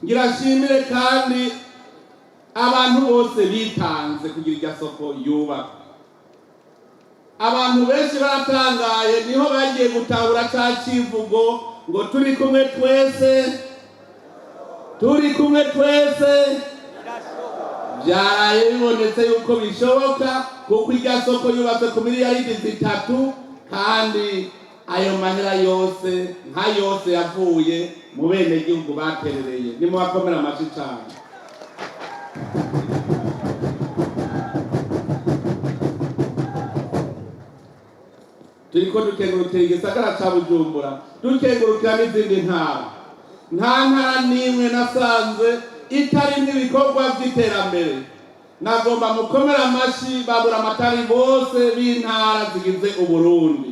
Ngira nshimire kandi abantu bose bitanze kugira irya soko yubakwe. Abantu benshi baratangaye, niho bagiye gutahura ca civugo ngo turi kumwe twese, turi kumwe twese. Byaraye bibonetse yuko bishoboka, kuko irya soko yubatse ku miliyaridi 3, kandi ayo mahera yose nka yose yavuye mu benegihugu baterereye. Nimubakomera amashi cane. Turiko dukengurukira igisagara ca Bujumbura, dukengurukira n'izindi ntara. Nta ntara n'imwe nasanze itarimwo ibikorwa vy'iterambere. Nagomba mukomere amashi babura amatari bose b'intara zigize Uburundi.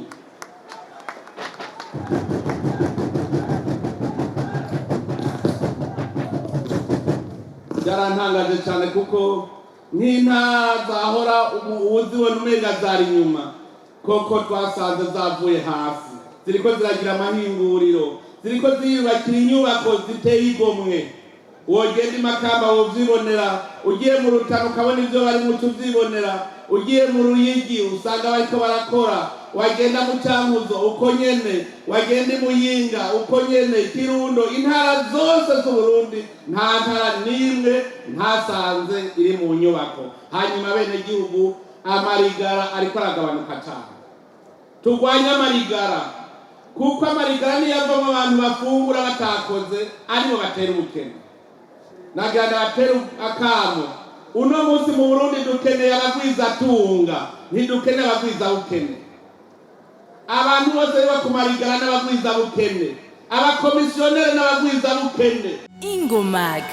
Byarantangaje cyane, kuko nk'intara zahora uwuzibona umenga zari inyuma, koko twasanze zavuye hasi, ziriko ziragira amahinguriro, ziriko ziyubakira inyubako ziteye igomwe. Wogenda i Makamba wovyibonera, ugiye mu Rutana ukabona ivyo barimwo uca uvyibonera, ugiye mu Ruyigi usanga bariko barakora, wagenda mu Cankuzo uko nyene, wagenda i Muyinga uko nyene, Kirundo, intara zose z'Uburundi nta ntara n'imwe ntasanze iri mu nyubako. Hanyuma abenegihugu, amarigara ariko aragabanuka cane. Turwanye amarigara, kuko amarigara niyo avamo abantu bafungura batakoze, aribo batera ubukene. Nagira ndabatera akamo: uno munsi mu Burundi dukeneye abagwizatunga, ntidukeneye abagwizabukene. Abantu bose biba ku marigara n'abagwizabukene, abakomisiyoneri n'abagwizabukene. Ingomag.